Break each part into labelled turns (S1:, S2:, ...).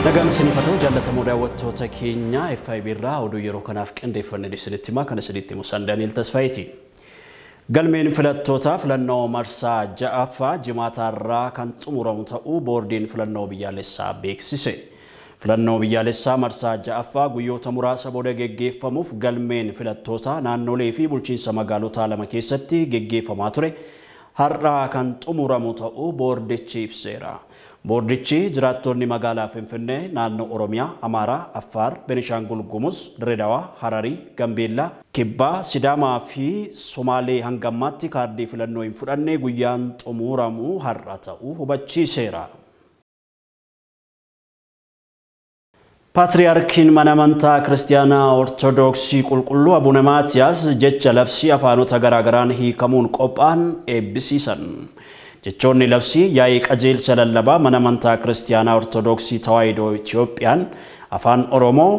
S1: Nagaan isiniif haa ta'u jaallatamoo daawwattoota keenya FIB irraa oduu yeroo kanaaf qindeeffannee isinitti himaa kan isinitti himu San Daani'el Tasfaayiiti. Galmeen filattootaa filannoo marsaa ja'affaa jimaataarraa kan xumuramu ta'uu boordiin filannoo biyyaalessaa beeksise. Filannoo biyyaalessaa marsaa ja'affaa guyyoota muraasa booda geggeeffamuuf galmeen filattootaa naannolee fi bulchiinsa magaalotaa lama keessatti geggeeffamaa ture har'aa kan xumuramu ta'uu boordichi ibseera. Boordichi jiraattonni magaalaa Finfinnee, naannoo Oromiyaa, Amaaraa, Affaar, Benishaangul Gumuz, Dirreedawaa, Hararii, Gambeellaa, Kibbaa, Sidaamaa fi Somaalee hanga ammaatti kaardii filannoo hin fudhanne guyyaan xumuramu har'a ta'uu hubachiiseera. Paatriyaarkiin mana amantaa Kiristaanaa Ortodoksii Qulqulluu Abuna Maatiyaas jecha labsii afaanota garaagaraan hiikamuun qophaa'an eebbisiisan. Jechoonni labsii yaa'ii qajeelcha lallabaa mana amantaa Kiristaanaa Ortodoksii Tawaahidoo Itiyoophiyaan afaan Oromoo,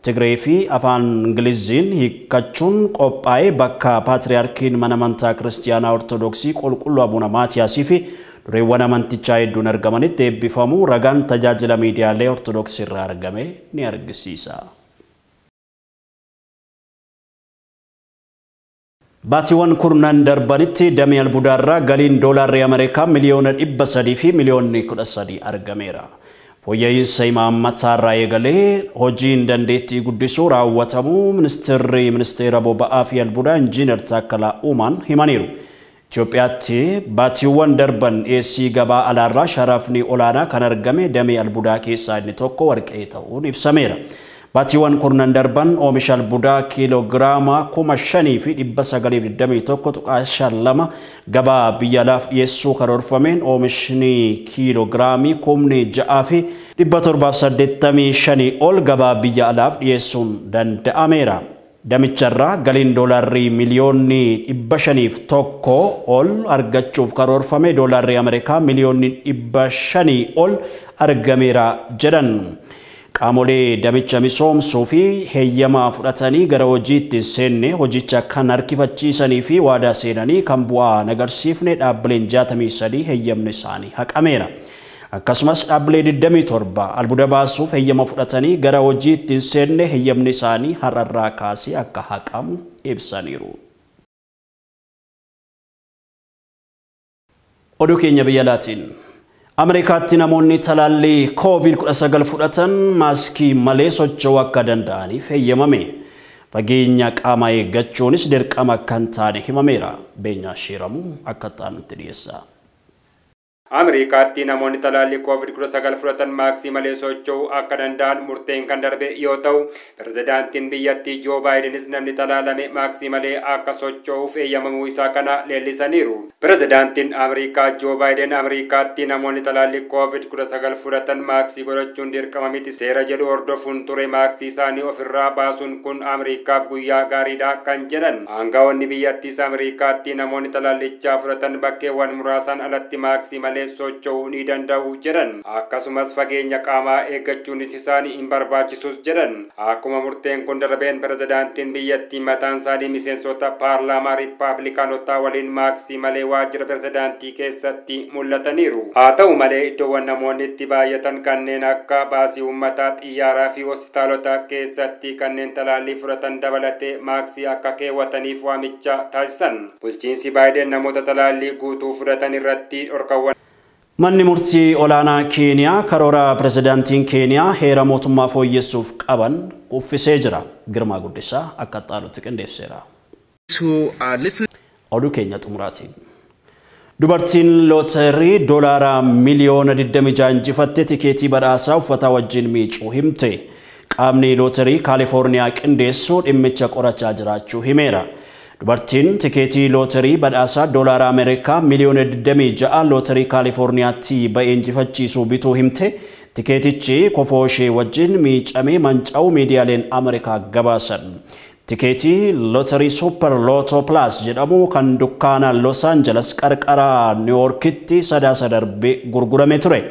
S1: Tigree fi afaan Ingiliziin hiikkachuun qophaa'ee bakka Paatriyaarkiin mana amantaa Kiristaanaa Ortodoksii Qulqulluu Abuna Maatiyaasii fi dureewwan amantichaa hedduun argamanitti eebbifamuu ragaan tajaajila miidiyaalee Ortodoksii irraa argame ni argisiisa. Baatiiwwan kurnan darbanitti damee albuudaarraa galiin doolaarri Ameerikaa miliyoona 300 fi miliyoonni 13 argameera. Fooyya'insa imaammataarraa eegalee hojiin dandeettii guddisuu raawwatamuu ministeerri ministeera boba'aa fi albuudaa Injiinar Taakkalaa Uumaan himaniiru. Itoophiyaatti baatiiwwan darban dhiyeessii gabaa alaarraa sharafni olaanaa kan argame damee albuudaa keessaa inni tokko warqee ta'uun ibsameera. Baatiiwwan kurnan darban oomisha albuudaa kiiloogiraama 5,921.52 gabaa biyya alaaf dhiyeessuu karoorfameen oomishni kiiloogiraamii 6,785 ol gabaa biyya alaaf dhiyeessuun danda'ameera. Damicharraa galiin doolaarri miliyoonni 501 ol argachuuf karoorfame doolaarri Ameerikaa miliyoonni 500 ol argameera jedhan. Qaamolee damicha misoomsuu fi heeyyama fudhatanii gara hojiitti seenne hojicha kan harkifachiisanii fi waadaa seenanii kan bu'aa nagarsiifne dhaabbileen 63 heeyyamni isaanii haqameera. Akkasumas dhaabbilee 27 albuuda baasuuf heeyyama fudhatanii gara hojiitti seenne heeyyamni isaanii har'arraa kaasee akka haqamu ibsaniiru. Oduu keenya biyya alaatiin. Ameerikaatti namoonni talaallii COVID-19 fudhatan maaskii malee socho'uu akka danda'aniif heeyyamame. Fageenya qaamaa eeggachuunis dirqama akka hin taane himameera. Beenyaa Shiiramuu akka ta'anutti dhiyeessa.
S2: Ameerikaatti namoonni talaallii COVID-19 fudhatan maaksii malee socho'uu akka danda'an murteen kan darbe yoo ta'u, pirezidaantiin biyyattii Joo Baayidenis namni talaalame maaksii malee akka socho'uuf eeyyamamuu isaa kana leellisaniiru. Pirezidaantiin Ameerikaa Joo Baayiden Ameerikaatti namoonni talaallii COVID-19 fudhatan maaksii godhachuun dirqama miti seera jedhu hordofuun ture maaksii isaanii ofirraa baasuun kun Ameerikaaf guyyaa gaariidha kan jedhan. Aangawoonni biyyattiis Ameerikaatti namoonni talaallichaa fudhatan bakkeewwan muraasaan alatti maaksii malee socho'uu ni danda'u jedhan. Akkasumas fageenya qaamaa eeggachuunis isaanii hin barbaachisus jedhan. Akkuma murteen kun darbeen pirezidaantiin biyyattii mataan isaanii miseensota paarlaamaa riippaabilikaanotaa waliin maaksii malee waajjira pirezidaantii keessatti mul'ataniiru. Haa ta'u malee iddoowwan namoonni itti baay'atan kanneen akka baasii uummataa, xiyyaaraa fi hospitaalota keessatti kanneen talaallii fudhatan dabalatee maaksii akka keewwataniif waamicha taasisan. Bulchiinsi Baayiden namoota talaallii guutuu fudhatan irratti dhorkawwan.
S1: Manni murtii olaanaa Keeniyaa karoora pirezidaantiin Keeniyaa heera mootummaa fooyyessuuf qaban uffisee jira. Girmaa Guddisaa akka xaalutti qindeesseera. Oduu keenya xumuraatiin. Dubartiin lootarii doolaara miliyoona 26 injifatte tikeetii badhaasaa uffata wajjin miicuu himte. Qaamni lootarii Kaalifoorniyaa qindeessu dhimmicha qorachaa jiraachuu himeera. Dubartiin tikeetii lootarii badhaasaa doolaara Ameerikaa miliyoona 26 lootarii Kaalifoorniyaatti ba'ee injifachiisuu bituu himte. Tikeetichi kofoo ishee wajjin miicamee manca'uu miidiyaaleen Ameerikaa gabaasan. Tikeetii lootarii Super Lotto Plus jedhamu kan dukkaana Los Angeles qarqara Niiwoorkitti sadaasa darbee gurgurame ture.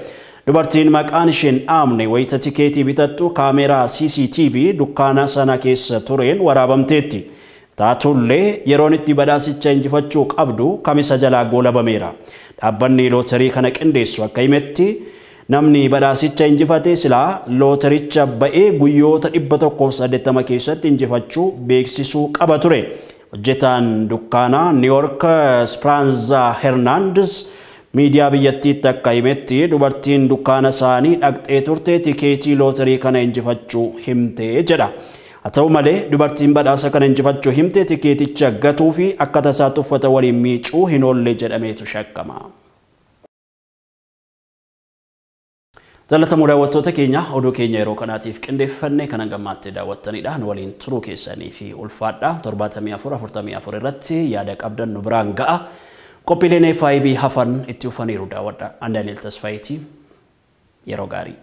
S1: Dubartiin maqaan isheen dhaamne wayita tikeetii bitattu kaameeraa CCTV dukkaana sana keessa tureen waraabamteetti. Taatullee yeroon itti badhaasicha injifachuu qabdu kamisa jalaa goolabameera. Dhaabbanni lootarii kana qindeessu akka himetti Namni badhaasicha injifate silaa lootericha ba'ee guyyoota 180 keessatti injifachuu beeksisuu qaba ture. Hojjetaan dukkaanaa New York Esperanza Hernandez miidiyaa biyyattiitti akka himetti dubartiin dukkaana isaanii dhaqxee turte tikeetii looterii kana injifachuu himte jedha. Haa ta'u malee dubartiin badhaasa kana injifachuu himte tikeeticha gatuu fi akka tasaatti uffata waliin miicuu hin oolle jedhameetu shakkama. Jaalatamoo daawwattoota keenya, oduu keenya yeroo kanaatiif qindeeffanne kan hangammaatti daawwattanidha. Nu waliin turuu keessanii fi ulfaadha. 74 44 irratti yaada qabdan nu biraan ga'a. Qophiileen FIB hafan itti ufaniiru daawwadha. An Daani'el Tasfaayitii, yeroo gaarii.